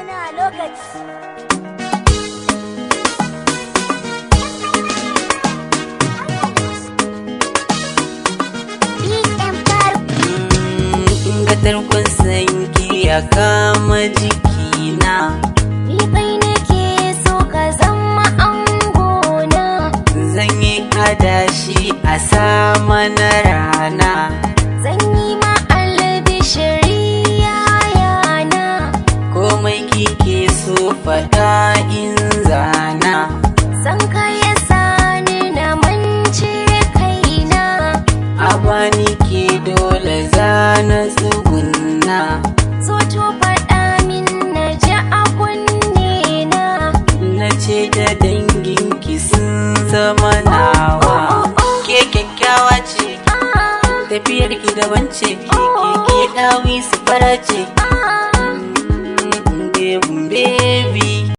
Ana lokaci. Ga tarkon sanki ya kama jikina. Ni kai nake so ka zama angona. Zan yi adashi a sama na rana. Zan yi ma albishiri yayana. Komai kike so faɗa in zana. San ka ya sani na mance kaina. A bani ke dole zana tsugunna. So to faɗa min na ji a kunne na. Na ce da danginki sun zama nawa. Ke kyakkyawa ce, tafiyar ki daban ce, ke dawi su fara ce. Baby,